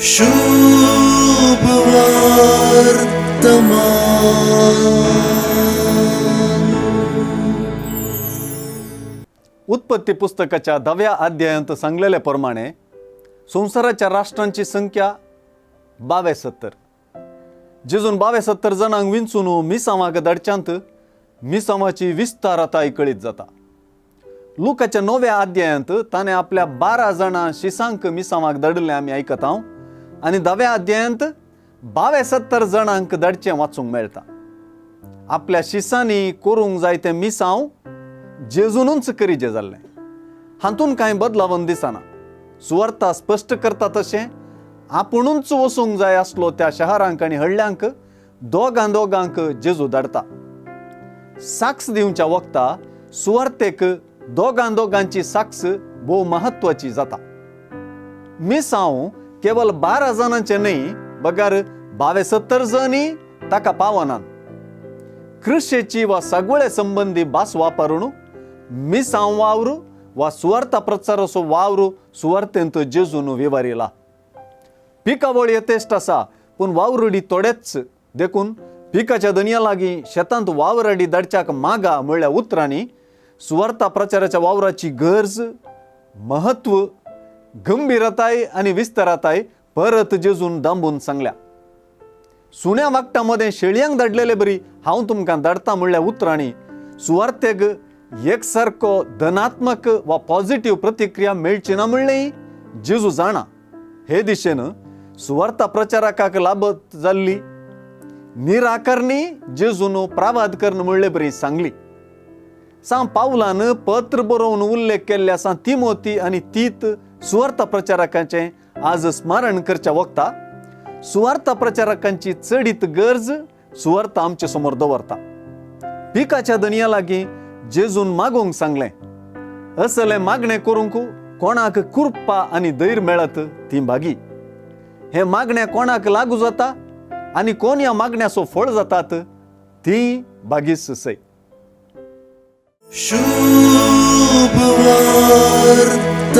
शुभ वर्तमान. उत्पत्ती पुस्तकाच्या धव्या अध्यायांत सांगलेले प्रमाणे संवसाराच्या राष्ट्रांची संख्या 72. जेजून 72 जाणांक विंचून मिसांवाक धाडच्यांत मिसांवाची विस्तारताय कळीत जाता. लुकाच्या णव्या अध्यायांत ताणें आपल्या 12 जाणां शिसांक मिसांवाक धाडिल्लें आमी आयकता आनी धाव्या अध्यायांत 72 जाणांक धाडचें वाचूंक मेळटा. आपल्या शिसांनी करूंक जाय तें मिसांव जेजूनच करीजे जाल्लें, हातून कांय बदलावन दिसना. सुवार्ता स्पश्ट करता तशें आपुणूच वचूंक जाय आसलो त्या शहरांक आनी हळ्ळ्यांक दोगां दोगांक जेजू धाडटा. साक्ष दिवच्या वखता सुवार्तेक दोगां दोगांची साक्ष भोव महत्वाची जाता. मिसांव केवल 12 जाणांचे न्हय बगर 72 जणी ताका पावनात. कृशेची वा सगळे संबंदी भास वापरून मिसांव वावर वा सुवार्ता प्रचाराचो वावर सुवार्तेंत जेजून विवारिला. पिकावळ यथेश्ट आसा पूण वावरुडी थोडेच, देखून पिकाच्या दनया लागीं शेतांत वावराडी धाडच्याक मागा म्हणल्या उतरांनी सुवार्ता प्रचाराच्या वावराची गरज, महत्व, गंभीरताय आनी विस्तारताय परत जेजून दांबून सांगल्या. सुण्या वागटा मदें शेळयांक धाडलेले बरी हांव तुमकां धाडटा म्हणल्या उतरांनी सुवार्तेक एकसारको धनात्मक वा पॉझिटीव प्रतिक्रिया मेळची ना म्हणलेंय जेजू जाणा. हे दिशेन सुवार्ता प्रचारकाक लाभत जाल्ली निराकरणी जेजून प्रावाद करून म्हणले बरी सांगली. सां पावलान पत्र बरोवन उल्लेख केल्ले आसा तिमोती आनी तीत सुवार्ता प्रचारकांचें आज स्मरण करच्या वखता सुवार्ता प्रचारकांची चडीत गरज सुवार्ता आमचे समोर दवरता. पिकाच्या दनया लागीं जेजून मागूंक सांगलें. असलें मागणें करूंक कोणाक कृपा आनी धैर्य मेळत ती भागी. हें मागणें कोणाक लागू जाता आनी कोण ह्या मागण्याचो फळ जातात ती भागीस सय. शुभ वर्तमान.